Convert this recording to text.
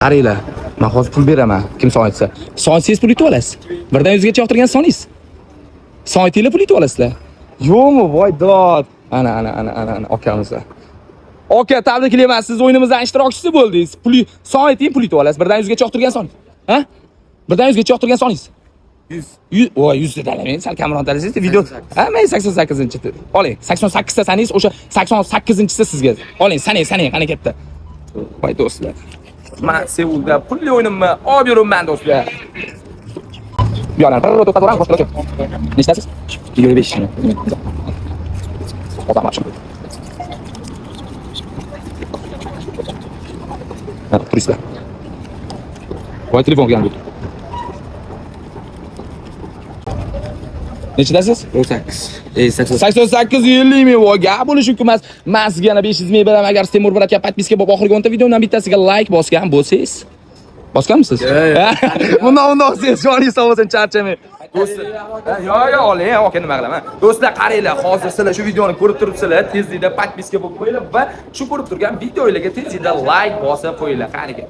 Qaranglar, men hozir pul beraman, kim son aytsa. Son aytsangiz pul yutib olasiz. Birdan yuzgacha yoqtirgan soningiz. Son aytinglar, pul yutib olasizlar. Yo'qmi? Voy dod. Ana, ana, ana, ana, ana akamiz. Aka, tabriklayman, siz o'yinimizdan ishtirokchisi bo'ldingiz. Pul son ayting, pul yutib olasiz. Birdan yuzgacha yoqtirgan soningiz. Ha? Birdan yuzgacha yoqtirgan soningiz. 100. 100, voy, 100 ta tanlamang, sal kamroq tanlasangiz video. Ha, men 88-chi. Oling, 88 ta saningiz, o'sha 88-inchisi sizga. Oling, saning, saning, qani katta. Voy do'stlar. Man Seulda pulli o'yinimni olib yuribman do'stlar. Bu yoqdan bir to'xtatib boshqa yo'q. Nechtasiz? 25. Odam ochim. Ha, turistlar. Voy telefon keldi. Nechidasiz? 18. Ey, 88. 88 50 ming, voy gap bo'lishi mumkin emas. Men sizga yana 500 ming beraman agar Temur bratga podpiska bo'lib oxirgi 10 ta videomdan bittasiga like bosgan bo'lsangiz. Bosganmisiz? Bundan undoq siz joningiz sog' bo'lsin, charchamang. Do'stlar, yo yo oling, aka nima qilaman. Do'stlar, qaranglar, hozir sizlar shu videoni ko'rib turibsizlar, tezlikda podpiska bo'lib qo'yinglar va shu ko'rib turgan videolarga tezlikda like bosib qo'yinglar. Qani.